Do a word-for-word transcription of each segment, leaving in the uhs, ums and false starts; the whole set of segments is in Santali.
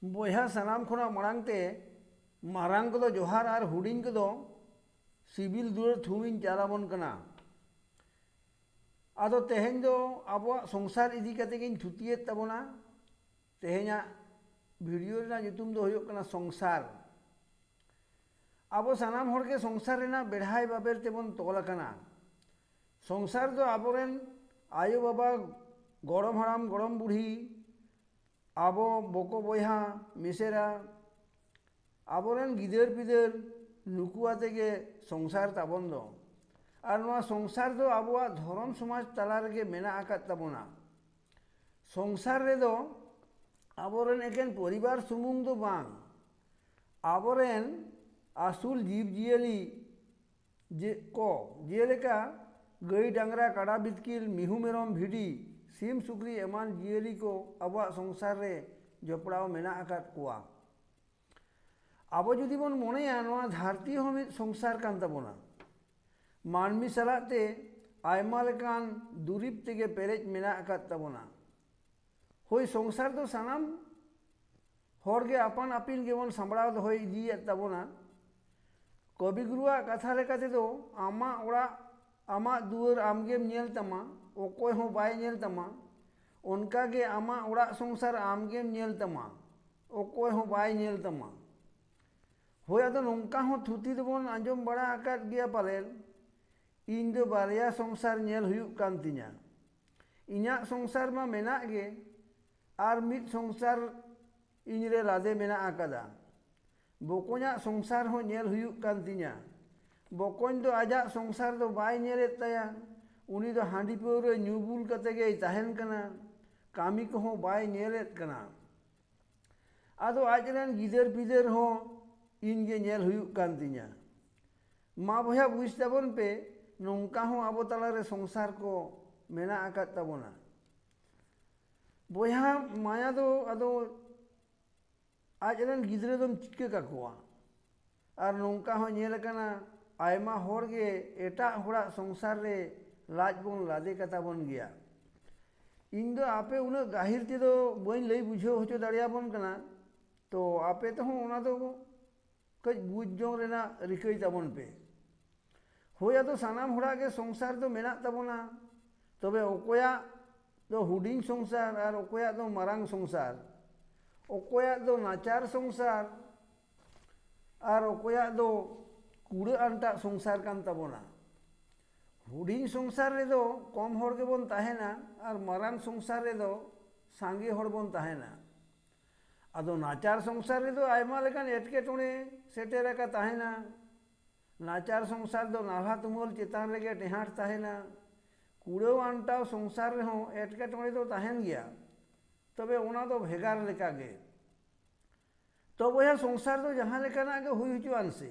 ᱵᱚᱭᱦᱟ, ᱥᱟᱱᱟᱢ ᱠᱷᱚᱱᱟᱜ ᱢᱟᱲᱟᱝ ᱛᱮ ᱢᱟᱨᱟᱝ ᱠᱚᱫᱚ ᱡᱚᱦᱟᱨ ᱟᱨ ᱦᱩᱰᱤᱧ ᱠᱚᱫᱚ ᱥᱤᱵᱤᱞ ᱫᱩᱞᱟᱹᱲ ᱛᱷᱩᱢ ᱤᱧ ᱪᱟᱞ ᱟᱵᱚᱱ ᱠᱟᱱᱟ᱾ ᱟᱫᱚ ᱛᱮᱦᱮᱧ ᱫᱚ ᱟᱵᱚᱣᱟᱜ ᱥᱚᱝᱥᱟᱨ ᱤᱫᱤ ᱠᱟᱛᱮ ᱜᱤᱧ ᱛᱷᱩᱛᱤᱭᱮᱫ ᱛᱟᱵᱚᱱᱟ᱾ ᱛᱮᱦᱮᱧᱟᱜ ᱵᱷᱤᱰᱤᱭᱳ ᱨᱮᱱᱟᱜ ᱧᱩᱛᱩᱢ ᱫᱚ ᱦᱩᱭᱩᱜ ᱠᱟᱱᱟ ᱥᱚᱝᱥᱟᱨ᱾ ᱟᱵᱚ ᱥᱟᱱᱟᱢ ᱦᱚᱲ ᱜᱮ ᱥᱚᱝᱥᱟᱨ ᱨᱮᱱᱟᱜ ᱵᱮᱲᱦᱟᱭ ᱵᱟᱵᱮᱨ ᱛᱮᱵᱚᱱ ᱛᱚᱞ ᱟᱠᱟᱱᱟ᱾ ᱥᱚᱝᱥᱟᱨ ᱫᱚ ᱟᱵᱚᱨᱮᱱ ᱟᱭᱳ ᱵᱟᱵᱟ, ᱜᱚᱲᱚᱢ ᱦᱟᱲᱟᱢ, ᱜᱚᱲᱚᱢ ᱵᱩᱲᱦᱤ, ᱟᱵᱚ ᱵᱚᱠᱚ ᱵᱚᱭᱦᱟ, ᱢᱤᱥᱮᱨᱟ, ᱟᱵᱚᱨᱮᱱ ᱜᱤᱫᱟᱹᱨ ᱯᱤᱫᱟᱹᱨ, ᱱᱩᱠᱩ ᱟᱛᱮ ᱜᱮ ᱥᱚᱝᱥᱟᱨ ᱛᱟᱵᱚᱱ ᱫᱚ᱾ ᱟᱨ ᱱᱚᱣᱟ ᱥᱚᱝᱥᱟᱨ ᱫᱚ ᱟᱵᱚᱣᱟᱜ ᱫᱷᱚᱨᱚᱢ ᱥᱚᱢᱟᱡᱽ ᱛᱟᱞᱟ ᱨᱮᱜᱮ ᱢᱮᱱᱟᱜ ᱟᱠᱟᱫ ᱛᱟᱵᱚᱱᱟ᱾ ᱥᱚᱝᱥᱟᱨ ᱨᱮᱫᱚ ᱟᱵᱚᱨᱮᱱ ᱮᱠᱮᱱ ᱯᱚᱨᱤᱵᱟᱨ ᱥᱩᱢᱩᱝ ᱫᱚ ᱵᱟᱝ, ᱟᱵᱚᱨᱮᱱ ᱟᱹᱥᱩᱞ ᱡᱤᱵᱽᱼᱡᱤᱭᱟᱹᱞᱤ ᱡᱮ ᱠᱚ, ᱡᱮᱞᱮᱠᱟ ᱜᱟᱹᱭ, ᱰᱟᱝᱨᱟ, ᱠᱟᱰᱟ, ᱵᱤᱛᱠᱤᱞ, ᱢᱤᱦᱩ, ᱢᱮᱨᱚᱢ, ᱵᱷᱤᱰᱤ, ᱥᱤᱢ, ᱥᱩᱠᱨᱤ ᱮᱢᱟᱱ ᱡᱤᱭᱟᱹᱞᱤ ᱠᱚ ᱟᱵᱚᱣᱟᱜ ᱥᱚᱝᱥᱟᱨ ᱨᱮ ᱡᱚᱯᱲᱟᱣ ᱢᱮᱱᱟᱜ ᱟᱠᱟᱫ ᱠᱚᱣᱟ᱾ ᱟᱵᱚ ᱡᱩᱫᱤ ᱵᱚᱱ ᱢᱚᱱᱮᱭᱟ, ᱱᱚᱣᱟ ᱫᱷᱟᱹᱨᱛᱤ ᱦᱚᱸ ᱢᱤᱫ ᱥᱚᱝᱥᱟᱨ ᱠᱟᱱ ᱛᱟᱵᱚᱱᱟ᱾ ᱢᱟᱹᱱᱢᱤ ᱥᱟᱞᱟᱜ ᱛᱮ ᱟᱭᱢᱟ ᱞᱮᱠᱟᱱ ᱫᱩᱨᱤᱵᱽ ᱛᱮᱜᱮ ᱯᱮᱨᱮᱡ ᱢᱮᱱᱟᱜ ᱟᱠᱟᱫ ᱛᱟᱵᱚᱱᱟ᱾ ᱦᱳᱭ, ᱥᱚᱝᱥᱟᱨ ᱫᱚ ᱥᱟᱱᱟᱢ ᱦᱚᱲ ᱜᱮ ᱟᱯᱟᱱ ᱟᱹᱯᱤᱱ ᱜᱮᱵᱚᱱ ᱥᱟᱢᱵᱲᱟᱣ ᱫᱚᱦᱚᱭ ᱤᱫᱤᱭᱮᱫ ᱛᱟᱵᱚᱱᱟ᱾ ᱠᱚᱵᱤ ᱜᱩᱨᱩᱣᱟᱜ ᱠᱟᱛᱷᱟ ᱞᱮᱠᱟ ᱛᱮᱫᱚ, ᱟᱢᱟᱜ ᱚᱲᱟᱜ, ᱟᱢᱟᱜ ᱫᱩᱣᱟᱹᱨ ᱟᱢᱜᱮᱢ ᱧᱮᱞ ᱛᱟᱢᱟ, ᱚᱠᱚᱭ ᱦᱚᱸ ᱵᱟᱭ ᱧᱮᱞ ᱛᱟᱢᱟ᱾ ᱚᱱᱠᱟᱜᱮ ᱟᱢᱟᱜ ᱚᱲᱟᱜ ᱥᱚᱝᱥᱟᱨ ᱟᱢᱜᱮᱢ ᱧᱮᱞ ᱛᱟᱢᱟ, ᱚᱠᱚᱭ ᱦᱚᱸ ᱵᱟᱭ ᱧᱮᱞ ᱛᱟᱢᱟ᱾ ᱦᱳᱭ, ᱟᱫᱚ ᱱᱚᱝᱠᱟ ᱦᱚᱸ ᱛᱷᱩᱛᱤ ᱫᱚᱵᱚᱱ ᱟᱸᱡᱚᱢ ᱵᱟᱲᱟ ᱟᱠᱟᱫ ᱜᱮᱭᱟ ᱯᱟᱞᱮᱱ, "ᱤᱧ ᱫᱚ ᱵᱟᱨᱭᱟ ᱥᱚᱝᱥᱟᱨ ᱧᱮᱞ ᱦᱩᱭᱩᱜ ᱠᱟᱱ ᱛᱤᱧᱟ, ᱤᱧᱟᱹᱜ ᱥᱚᱝᱥᱟᱨ ᱢᱟ ᱢᱮᱱᱟᱜ ᱜᱮ, ᱟᱨ ᱢᱤᱫ ᱥᱚᱝᱥᱟᱨ ᱤᱧ ᱨᱮ ᱞᱟᱫᱮ ᱢᱮᱱᱟᱜ ᱟᱠᱟᱫᱟ᱾ ᱵᱚᱠᱚᱧᱟᱜ ᱥᱚᱝᱥᱟᱨ ᱦᱚᱸ ᱧᱮᱞ ᱦᱩᱭᱩᱜ ᱠᱟᱱ ᱛᱤᱧᱟ, ᱵᱚᱠᱚᱧ ᱫᱚ ᱟᱡᱟᱜ ᱥᱚᱝᱥᱟᱨ ᱫᱚ ᱵᱟᱭ ᱧᱮᱞᱮᱫ ᱛᱟᱭᱟ, ᱩᱱᱤ ᱫᱚ ᱦᱟᱺᱰᱤ ᱯᱟᱹᱣᱨᱟᱹ ᱧᱩ ᱵᱩᱞ ᱠᱟᱛᱮ ᱜᱮᱭ ᱛᱟᱦᱮᱱ ᱠᱟᱱᱟ, ᱠᱟᱹᱢᱤ ᱠᱚᱦᱚᱸ ᱵᱟᱭ ᱧᱮᱞᱮᱫ ᱠᱟᱱᱟ᱾ ᱟᱫᱚ ᱟᱡ ᱨᱮᱱ ᱜᱤᱫᱟᱹᱨ ᱯᱤᱫᱟᱹᱨ ᱦᱚᱸ ᱤᱧ ᱜᱮ ᱧᱮᱞ ᱦᱩᱭᱩᱜ ᱠᱟᱱ ᱛᱤᱧᱟ᱾" ᱢᱟ ᱵᱚᱭᱦᱟ, ᱵᱩᱡᱽ ᱛᱟᱵᱚᱱ ᱯᱮ, ᱱᱚᱝᱠᱟ ᱦᱚᱸ ᱟᱵᱚ ᱛᱟᱞᱟᱨᱮ ᱥᱚᱝᱥᱟᱨ ᱠᱚ ᱢᱮᱱᱟᱜ ᱟᱠᱟᱫ ᱛᱟᱵᱚᱱᱟ᱾ ᱵᱚᱭᱦᱟ, ᱢᱟᱭᱟ ᱫᱚ ᱟᱫᱚ ᱟᱡ ᱨᱮᱱ ᱜᱤᱫᱽᱨᱟᱹ ᱫᱚᱢ ᱪᱤᱠᱟᱹ ᱠᱟᱠᱚᱣᱟ? ᱟᱨ ᱱᱚᱝᱠᱟ ᱦᱚᱸ ᱧᱮᱞ ᱟᱠᱟᱱᱟ, ᱟᱭᱢᱟ ᱦᱚᱲ ᱜᱮ ᱮᱴᱟᱜ ᱦᱚᱲᱟᱜ ᱥᱚᱝᱥᱟᱨ ᱨᱮ ᱞᱟᱡ ᱵᱚᱱ ᱞᱟᱫᱮ ᱠᱟᱛᱟ ᱵᱚᱱ ᱜᱮᱭᱟ᱾ ᱤᱧ ᱫᱚ ᱟᱯᱮ ᱩᱱᱟᱹᱜ ᱜᱟᱹᱦᱤᱨ ᱛᱮᱫᱚ ᱵᱟᱹᱧ ᱞᱟᱹᱭ ᱵᱩᱡᱷᱟᱹᱣ ᱦᱚᱪᱚ ᱫᱟᱲᱮᱭᱟᱵᱚᱱ ᱠᱟᱱᱟ, ᱛᱚ ᱟᱯᱮ ᱛᱮᱦᱚᱸ ᱚᱱᱟ ᱫᱚ ᱠᱟᱹᱡ ᱵᱩᱡᱽ ᱡᱚᱝ ᱨᱮᱱᱟᱜ ᱨᱤᱠᱟᱹᱭ ᱛᱟᱵᱚᱱ ᱯᱮ᱾ ᱦᱳᱭ, ᱟᱫᱚ ᱥᱟᱱᱟᱢ ᱦᱚᱲᱟᱜ ᱜᱮ ᱥᱚᱝᱥᱟᱨ ᱫᱚ ᱢᱮᱱᱟᱜ ᱛᱟᱵᱚᱱᱟ᱾ ᱛᱚᱵᱮ ᱚᱠᱚᱭᱟᱜ ᱫᱚ ᱦᱩᱰᱤᱧ ᱥᱚᱝᱥᱟᱨ ᱟᱨ ᱚᱠᱚᱭᱟᱜ ᱫᱚ ᱢᱟᱨᱟᱝ ᱥᱚᱝᱥᱟᱨ, ᱚᱠᱚᱭᱟᱜ ᱫᱚ ᱱᱟᱪᱟᱨ ᱥᱚᱝᱥᱟᱨ ᱟᱨ ᱚᱠᱚᱭᱟᱜ ᱫᱚ ᱠᱩᱲᱟᱹ ᱟᱱᱴᱟᱜ ᱥᱚᱝᱥᱟᱨ ᱠᱟᱱ ᱛᱟᱵᱚᱱᱟ᱾ ᱦᱩᱰᱤᱧ ᱥᱚᱝᱥᱟᱨ ᱨᱮᱫᱚ ᱠᱚᱢ ᱦᱚᱲ ᱜᱮᱵᱚᱱ ᱛᱟᱦᱮᱱᱟ ᱟᱨ ᱢᱟᱨᱟᱝ ᱥᱚᱝᱥᱟᱨ ᱨᱮᱫᱚ ᱥᱟᱸᱜᱮ ᱦᱚᱲ ᱵᱚᱱ ᱛᱟᱦᱮᱱᱟ᱾ ᱟᱫᱚ ᱱᱟᱪᱟᱨ ᱥᱚᱝᱥᱟᱨ ᱨᱮᱫᱚ ᱟᱭᱢᱟ ᱞᱮᱠᱟᱱ ᱮᱴᱠᱮᱴᱚᱬᱮ ᱥᱮᱴᱮᱨ ᱟᱠᱟ ᱛᱟᱦᱮᱱᱟ᱾ ᱱᱟᱪᱟᱨ ᱥᱚᱝᱥᱟᱨ ᱫᱚ ᱱᱟᱞᱦᱟ ᱛᱩᱢᱟᱹᱞ ᱪᱮᱛᱟᱱ ᱨᱮᱜᱮ ᱴᱮᱦᱟᱸᱴ ᱛᱟᱦᱮᱱᱟ᱾ ᱠᱩᱲᱟᱹᱣ ᱟᱱᱴᱟᱣ ᱥᱚᱝᱥᱟᱨ ᱨᱮᱦᱚᱸ ᱮᱴᱠᱮᱴᱚᱬᱮ ᱫᱚ ᱛᱟᱦᱮᱱ ᱜᱮᱭᱟ, ᱛᱚᱵᱮ ᱚᱱᱟ ᱫᱚ ᱵᱷᱮᱜᱟᱨ ᱞᱮᱠᱟᱜᱮ᱾ ᱛᱚ ᱵᱚᱭᱦᱟ, ᱥᱚᱝᱥᱟᱨ ᱫᱚ ᱡᱟᱦᱟᱸ ᱞᱮᱠᱟᱱᱟᱜ ᱜᱮ ᱦᱩᱭ ᱦᱚᱪᱚᱣᱟᱱ ᱥᱮ,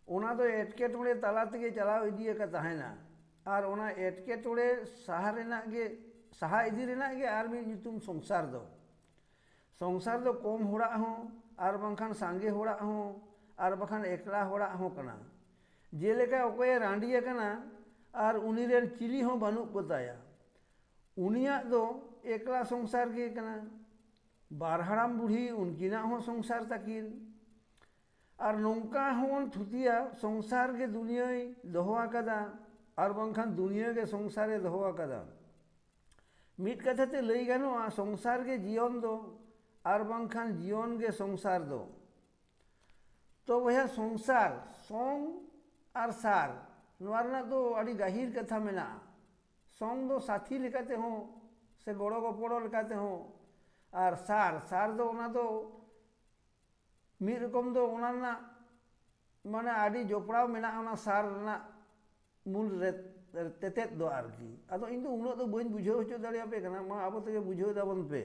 ᱚᱱᱟ ᱫᱚ ᱮᱴᱠᱮᱴᱚᱬᱮ ᱛᱟᱞᱟ ᱛᱮᱜᱮ ᱪᱟᱞᱟᱣ ᱤᱫᱤ ᱟᱠᱟ ᱛᱟᱦᱮᱱᱟ᱾ ᱟᱨ ᱚᱱᱟ ᱮᱴᱠᱮᱴᱚᱬᱮ ᱥᱟᱦᱟ ᱨᱮᱱᱟᱜ ᱜᱮ, ᱥᱟᱦᱟ ᱤᱫᱤ ᱨᱮᱱᱟᱜ ᱜᱮ ᱟᱨ ᱢᱤᱫ ᱧᱩᱛᱩᱢ ᱥᱚᱝᱥᱟᱨ ᱫᱚ᱾ ᱥᱚᱝᱥᱟᱨ ᱫᱚ ᱠᱚᱢ ᱦᱚᱲᱟᱜ ᱦᱚᱸ, ᱟᱨ ᱵᱟᱝᱠᱷᱟᱱ ᱥᱟᱸᱜᱮ ᱦᱚᱲᱟᱜ ᱦᱚᱸ, ᱟᱨ ᱵᱟᱠᱷᱟᱱ ᱮᱠᱞᱟ ᱦᱚᱲᱟᱜ ᱦᱚᱸ ᱠᱟᱱᱟ᱾ ᱡᱮᱞᱮᱠᱟ ᱚᱠᱚᱭᱮ ᱨᱟᱺᱰᱤ ᱟᱠᱟᱱᱟ ᱟᱨ ᱩᱱᱤ ᱨᱮᱱ ᱪᱤᱞᱤ ᱦᱚᱸ ᱵᱟᱹᱱᱩᱜ ᱠᱚᱛᱟᱭᱟ, ᱩᱱᱤᱭᱟᱜ ᱫᱚ ᱮᱠᱞᱟ ᱥᱚᱝᱥᱟᱨ ᱜᱮ ᱠᱟᱱᱟ᱾ ᱵᱟᱨ ᱦᱟᱲᱟᱢ ᱵᱩᱲᱦᱤ, ᱩᱱᱠᱤᱱᱟᱜ ᱦᱚᱸ ᱥᱚᱝᱥᱟᱨ ᱛᱟᱹᱠᱤᱱ᱾ ᱟᱨ ᱱᱚᱝᱠᱟ ᱦᱚᱸᱵᱚᱱ ᱛᱷᱩᱛᱤᱭᱟ, ᱥᱚᱝᱥᱟᱨ ᱜᱮ ᱫᱩᱱᱤᱭᱟᱹᱭ ᱫᱚᱦᱚ ᱟᱠᱟᱫᱟ, ᱟᱨ ᱵᱟᱝᱠᱷᱟᱱ ᱫᱩᱱᱤᱭᱟᱹ ᱜᱮ ᱥᱚᱝᱥᱟᱨᱮ ᱫᱚᱦᱚ ᱟᱠᱟᱫᱟ᱾ ᱢᱤᱫ ᱠᱟᱛᱷᱟ ᱛᱮ ᱞᱟᱹᱭ ᱜᱟᱱᱚᱜᱼᱟ, ᱥᱚᱝᱥᱟᱨ ᱜᱮ ᱡᱤᱭᱚᱱ ᱫᱚ, ᱟᱨ ᱵᱟᱝᱠᱷᱟᱱ ᱡᱤᱭᱚᱱ ᱜᱮ ᱥᱚᱝᱥᱟᱨ ᱫᱚ᱾ ᱛᱚ ᱵᱚᱭᱦᱟ, ᱥᱚᱝᱥᱟᱨ, ᱥᱚᱝ ᱟᱨ ᱥᱟᱨ, ᱱᱚᱣᱟ ᱨᱮᱱᱟᱜ ᱫᱚ ᱟᱹᱰᱤ ᱜᱟᱹᱦᱤᱨ ᱠᱟᱛᱷᱟ ᱢᱮᱱᱟᱜᱼᱟ᱾ ᱥᱚᱝ ᱫᱚ ᱥᱟᱛᱷᱤ ᱞᱮᱠᱟᱛᱮ ᱦᱚᱸ ᱥᱮ ᱜᱚᱲᱚ ᱜᱚᱯᱚᱲᱚ ᱞᱮᱠᱟᱛᱮ ᱦᱚᱸ, ᱟᱨ ᱥᱟᱨ, ᱥᱟᱨ ᱫᱚ ᱚᱱᱟ ᱫᱚ ᱢᱤᱫ ᱨᱚᱠᱚᱢ ᱫᱚ ᱚᱱᱟ ᱨᱮᱱᱟᱜ ᱢᱟᱱᱮ ᱟᱹᱰᱤ ᱡᱚᱯᱲᱟᱣ ᱢᱮᱱᱟᱜᱼᱟ ᱚᱱᱟ ᱥᱟᱨ ᱨᱮᱱᱟᱜ ᱢᱩᱞ ᱨᱮ ᱛᱮᱛᱮᱫ ᱫᱚ ᱟᱨᱠᱤ᱾ ᱟᱫᱚ ᱤᱧ ᱫᱚ ᱩᱱᱟᱹᱜ ᱫᱚ ᱵᱟᱹᱧ ᱵᱩᱡᱷᱟᱹᱣ ᱦᱚᱪᱚ ᱫᱟᱲᱮᱭᱟᱯᱮ ᱠᱟᱱᱟ, ᱢᱟ ᱟᱵᱚ ᱛᱮᱜᱮ ᱵᱩᱡᱷᱟᱹᱣ ᱛᱟᱵᱚᱱ ᱯᱮ᱾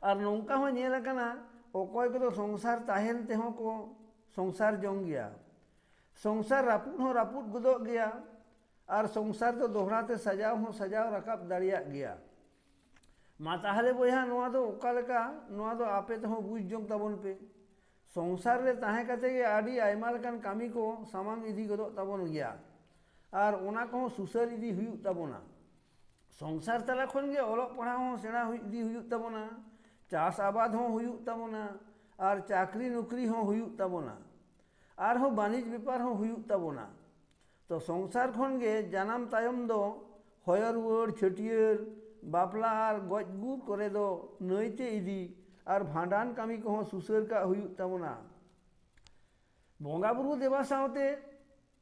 ᱟᱨ ᱱᱚᱝᱠᱟ ᱦᱚᱸ ᱧᱮᱞ ᱟᱠᱟᱱᱟ, ᱚᱠᱚᱭ ᱠᱚᱫᱚ ᱥᱚᱝᱥᱟᱨ ᱛᱟᱦᱮᱱ ᱛᱮᱦᱚᱸ ᱠᱚ ᱥᱚᱝᱥᱟᱨ ᱡᱚᱝ ᱜᱮᱭᱟ, ᱥᱚᱝᱥᱟᱨ ᱨᱟᱹᱯᱩᱫ ᱦᱚᱸ ᱨᱟᱹᱯᱩᱫ ᱜᱚᱫᱚᱜ ᱜᱮᱭᱟ, ᱟᱨ ᱥᱚᱝᱥᱟᱨ ᱫᱚ ᱫᱚᱦᱲᱟ ᱛᱮ ᱥᱟᱡᱟᱣ ᱦᱚᱸ ᱥᱟᱡᱟᱣ ᱨᱟᱠᱟᱵ ᱫᱟᱲᱮᱭᱟᱜ ᱜᱮᱭᱟ᱾ ᱢᱟ ᱛᱟᱦᱚᱞᱮ ᱵᱚᱭᱦᱟ, ᱱᱚᱣᱟ ᱫᱚ ᱚᱠᱟ ᱞᱮᱠᱟ, ᱱᱚᱣᱟ ᱫᱚ ᱟᱯᱮ ᱛᱮᱦᱚᱸ ᱵᱩᱡᱽ ᱡᱚᱝ ᱛᱟᱵᱚᱱ ᱯᱮ᱾ ᱥᱚᱝᱥᱟᱨ ᱨᱮ ᱛᱟᱦᱮᱸ ᱠᱟᱛᱮ ᱜᱮ ᱟᱹᱰᱤ ᱟᱭᱢᱟ ᱞᱮᱠᱟᱱ ᱠᱟᱹᱢᱤ ᱠᱚ ᱥᱟᱢᱟᱝ ᱤᱫᱤ ᱜᱚᱫᱚᱜ ᱛᱟᱵᱚᱱ ᱜᱮᱭᱟ, ᱟᱨ ᱚᱱᱟ ᱠᱚᱦᱚᱸ ᱥᱩᱥᱟᱹᱨ ᱤᱫᱤ ᱦᱩᱭᱩᱜ ᱛᱟᱵᱚᱱᱟ᱾ ᱥᱚᱝᱥᱟᱨ ᱛᱟᱞᱟ ᱠᱷᱚᱱ ᱜᱮ ᱚᱞᱚᱜ ᱯᱟᱲᱦᱟᱣ ᱦᱚᱸ ᱥᱮᱬᱟ ᱦᱩᱭ ᱤᱫᱤ ᱦᱩᱭᱩᱜ ᱛᱟᱵᱚᱱᱟ᱾ ᱪᱟᱥ ᱟᱵᱟᱫ ᱦᱚᱸ ᱦᱩᱭᱩᱜ ᱛᱟᱵᱚᱱᱟ, ᱟᱨ ᱪᱟᱹᱠᱨᱤ ᱱᱚᱠᱨᱤ ᱦᱚᱸ ᱦᱩᱭᱩᱜ ᱛᱟᱵᱚᱱᱟ, ᱟᱨᱦᱚᱸ ᱵᱟᱹᱱᱤᱡᱽ ᱵᱮᱯᱟᱨ ᱦᱚᱸ ᱦᱩᱭᱩᱜ ᱛᱟᱵᱚᱱᱟ᱾ ᱛᱚ ᱥᱚᱝᱥᱟᱨ ᱠᱷᱚᱱ ᱜᱮ ᱡᱟᱱᱟᱢ ᱛᱟᱭᱚᱢ ᱫᱚ ᱦᱚᱭᱚ ᱨᱩᱣᱟᱹᱲ, ᱪᱷᱟᱹᱴᱭᱟᱹᱨ, ᱵᱟᱯᱞᱟ ᱟᱨ ᱜᱚᱡ ᱜᱩᱨ ᱠᱚᱨᱮ ᱫᱚ ᱱᱟᱹᱭᱛᱮ ᱤᱫᱤ ᱟᱨ ᱵᱷᱟᱸᱰᱟᱱ ᱠᱟᱹᱢᱤ ᱠᱚᱦᱚᱸ ᱥᱩᱥᱟᱹᱨ ᱠᱟᱜ ᱦᱩᱭᱩᱜ ᱛᱟᱵᱚᱱᱟ᱾ ᱵᱚᱸᱜᱟ ᱵᱩᱨᱩ ᱫᱮᱵᱟ ᱥᱟᱶᱛᱮ,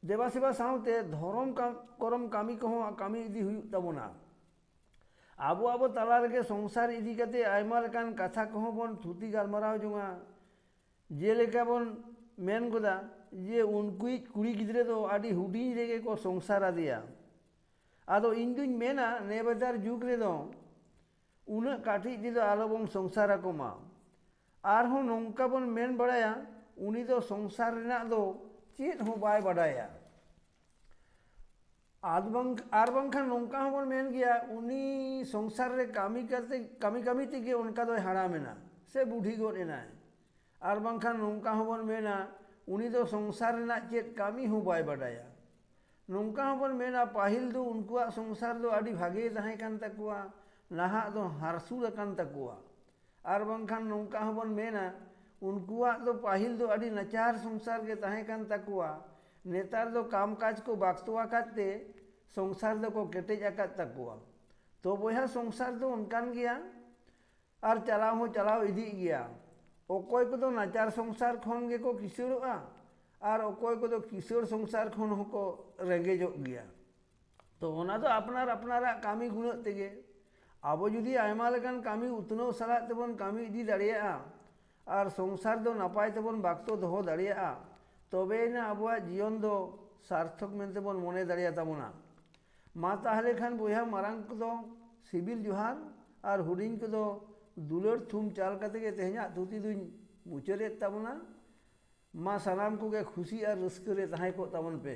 ᱫᱮᱵᱟ ᱥᱮᱵᱟ ᱥᱟᱶᱛᱮ ᱫᱷᱚᱨᱚᱢ ᱠᱟᱢ-, ᱠᱚᱨᱚᱢ ᱠᱟᱹᱢᱤ ᱠᱚᱦᱚᱸ ᱠᱟᱹᱢᱤ ᱤᱫᱤ ᱦᱩᱭᱩᱜ ᱛᱟᱵᱚᱱᱟ᱾ ᱟᱵᱚ ᱟᱵᱚ ᱛᱟᱞᱟ ᱨᱮᱜᱮ ᱥᱚᱝᱥᱟᱨ ᱤᱫᱤ ᱠᱟᱛᱮ ᱟᱭᱢᱟ ᱞᱮᱠᱟᱱ ᱠᱟᱛᱷᱟ ᱠᱚᱦᱚᱸ ᱵᱚᱱ ᱛᱷᱩᱛᱤ ᱜᱟᱞᱢᱟᱨᱟᱣ ᱡᱚᱝᱟ᱾ ᱡᱮᱞᱮᱠᱟ ᱵᱚᱱ ᱢᱮᱱ ᱜᱚᱫᱟ ᱡᱮ ᱩᱱᱠᱩᱭᱤᱡ ᱠᱩᱲᱤ ᱜᱤᱫᱽᱨᱟᱹ ᱫᱚ ᱟᱹᱰᱤ ᱦᱩᱰᱤᱧ ᱨᱮᱜᱮ ᱠᱚ ᱥᱚᱝᱥᱟᱨ ᱟᱫᱮᱭᱟ᱾ ᱟᱫᱚ ᱤᱧ ᱫᱩᱧ ᱢᱮᱱᱟ, ᱱᱮ ᱵᱟᱡᱟᱨ ᱡᱩᱜᱽ ᱨᱮᱫᱚ ᱩᱱᱟᱹᱜ ᱠᱟᱹᱴᱤᱡ ᱨᱮᱫᱚ ᱟᱞᱚᱵᱚᱱ ᱥᱚᱝᱥᱟᱨ ᱟᱠᱚ ᱢᱟ᱾ ᱟᱨᱦᱚᱸ ᱱᱚᱝᱠᱟ ᱵᱚᱱ ᱢᱮᱱ ᱵᱟᱲᱟᱭᱟ, ᱩᱱᱤ ᱫᱚ ᱥᱚᱝᱥᱟᱨ ᱨᱮᱱᱟᱜ ᱫᱚ ᱪᱮᱫ ᱦᱚᱸ ᱵᱟᱭ ᱵᱟᱰᱟᱭᱟ᱾ ᱟᱨ ᱵᱟᱝ, ᱟᱨ ᱵᱟᱝᱠᱷᱟᱱ ᱱᱚᱝᱠᱟ ᱦᱚᱸᱵᱚᱱ ᱢᱮᱱ ᱜᱮᱭᱟ, ᱩᱱᱤ ᱥᱚᱝᱥᱟᱨ ᱨᱮ ᱠᱟᱹᱢᱤ ᱠᱟᱛᱮ, ᱠᱟᱹᱢᱤ ᱠᱟᱹᱢᱤ ᱛᱮᱜᱮ ᱚᱱᱠᱟ ᱫᱚᱭ ᱦᱟᱲᱟᱢ ᱮᱱᱟ ᱥᱮ ᱵᱩᱰᱷᱤ ᱜᱚᱫ ᱮᱱᱟᱭ᱾ ᱟᱨ ᱵᱟᱝᱠᱷᱟᱱ ᱱᱚᱝᱠᱟ ᱦᱚᱸᱵᱚᱱ ᱢᱮᱱᱟ, ᱩᱱᱤ ᱫᱚ ᱥᱚᱝᱥᱟᱨ ᱨᱮᱱᱟᱜ ᱪᱮᱫ ᱠᱟᱹᱢᱤ ᱦᱚᱸ ᱵᱟᱭ ᱵᱟᱰᱟᱭᱟ᱾ ᱱᱚᱝᱠᱟ ᱦᱚᱸᱵᱚᱱ ᱢᱮᱱᱟ, ᱯᱟᱹᱦᱤᱞ ᱫᱚ ᱩᱱᱠᱩᱣᱟᱜ ᱥᱚᱝᱥᱟᱨ ᱫᱚ ᱟᱹᱰᱤ ᱵᱷᱟᱜᱮ ᱛᱟᱦᱮᱸ ᱠᱟᱱ ᱛᱟᱠᱚᱣᱟ, ᱱᱟᱦᱟᱜ ᱫᱚ ᱦᱟᱨᱥᱩᱨ ᱟᱠᱟᱱ ᱛᱟᱠᱚᱣᱟ᱾ ᱟᱨ ᱵᱟᱝᱠᱷᱟᱱ ᱱᱚᱝᱠᱟ ᱦᱚᱸᱵᱚᱱ ᱢᱮᱱᱟ, ᱩᱱᱠᱩᱣᱟᱜ ᱫᱚ ᱯᱟᱹᱦᱤᱞ ᱫᱚ ᱟᱹᱰᱤ ᱱᱟᱪᱟᱨ ᱥᱚᱝᱥᱟᱨ ᱜᱮ ᱛᱟᱦᱮᱸ ᱠᱟᱱ ᱛᱟᱠᱚᱣᱟ, ᱱᱮᱛᱟᱨ ᱫᱚ ᱠᱟᱢ ᱠᱟᱡᱽ ᱠᱚ ᱵᱟᱠᱛᱚ ᱟᱠᱟᱫ ᱛᱮ ᱥᱚᱝᱥᱟᱨ ᱫᱚᱠᱚ ᱠᱮᱴᱮᱡ ᱟᱠᱟᱫ ᱛᱟᱠᱚᱣᱟ᱾ ᱛᱚ ᱵᱚᱭᱦᱟ, ᱥᱚᱝᱥᱟᱨ ᱫᱚ ᱚᱱᱠᱟᱱ ᱜᱮᱭᱟ, ᱟᱨ ᱪᱟᱞᱟᱣ ᱦᱚᱸ ᱪᱟᱞᱟᱣ ᱤᱫᱤᱜ ᱜᱮᱭᱟ᱾ ᱚᱠᱚᱭ ᱠᱚᱫᱚ ᱱᱟᱪᱟᱨ ᱥᱚᱝᱥᱟᱨ ᱠᱷᱚᱱ ᱜᱮᱠᱚ ᱠᱤᱥᱟᱹᱲᱚᱜᱼᱟ, ᱟᱨ ᱚᱠᱚᱭ ᱠᱚᱫᱚ ᱠᱤᱥᱟᱹᱲ ᱥᱚᱝᱥᱟᱨ ᱠᱷᱚᱱ ᱦᱚᱸᱠᱚ ᱨᱮᱸᱜᱮᱡᱚᱜ ᱜᱮᱭᱟ᱾ ᱛᱚ ᱚᱱᱟ ᱫᱚ ᱟᱯᱱᱟᱨ ᱟᱯᱱᱟᱨᱟᱜ ᱠᱟᱹᱢᱤ ᱜᱩᱱᱟᱹᱜ ᱛᱮᱜᱮ᱾ ᱟᱵᱚ ᱡᱩᱫᱤ ᱟᱭᱢᱟ ᱞᱮᱠᱟᱱ ᱠᱟᱹᱢᱤ ᱩᱛᱱᱟᱹᱣ ᱥᱟᱞᱟᱜ ᱛᱮᱵᱚᱱ ᱠᱟᱹᱢᱤ ᱤᱫᱤ ᱫᱟᱲᱮᱭᱟᱜᱼᱟ ᱟᱨ ᱥᱚᱝᱥᱟᱨ ᱫᱚ ᱱᱟᱯᱟᱭ ᱛᱮᱵᱚᱱ ᱵᱟᱠᱛᱚ ᱫᱚᱦᱚ ᱫᱟᱲᱮᱭᱟᱜᱼᱟ, ᱛᱚᱵᱮᱭᱮᱱᱟ ᱟᱵᱚᱣᱟᱜ ᱡᱤᱭᱚᱱ ᱫᱚ ᱥᱟᱨᱛᱷᱚᱠ ᱢᱮᱱᱛᱮ ᱵᱚᱱ ᱢᱚᱱᱮ ᱫᱟᱲᱮᱭᱟᱛᱟ ᱵᱚᱱᱟ᱾ ᱢᱟ ᱛᱟᱦᱞᱮ ᱠᱷᱟᱱ ᱵᱚᱭᱦᱟ, ᱢᱟᱨᱟᱝ ᱠᱚᱫᱚ ᱥᱤᱵᱤᱞ ᱡᱚᱦᱟᱨ ᱟᱨ ᱦᱩᱰᱤᱧ ᱠᱚᱫᱚ ᱫᱩᱞᱟᱹᱲ ᱛᱷᱩᱢ ᱪᱟᱞ ᱠᱟᱛᱮ ᱜᱮ ᱛᱮᱦᱮᱧᱟᱜ ᱛᱷᱩᱛᱤ ᱫᱩᱧ ᱢᱩᱪᱟᱹᱫᱮᱫ ᱛᱟᱵᱚᱱᱟ᱾ ᱢᱟ ᱥᱟᱱᱟᱢ ᱠᱚᱜᱮ ᱠᱷᱩᱥᱤ ᱟᱨ ᱨᱟᱹᱥᱠᱟᱹ ᱨᱮ ᱛᱟᱦᱮᱸ ᱠᱚᱜ ᱛᱟᱵᱚᱱ ᱯᱮ᱾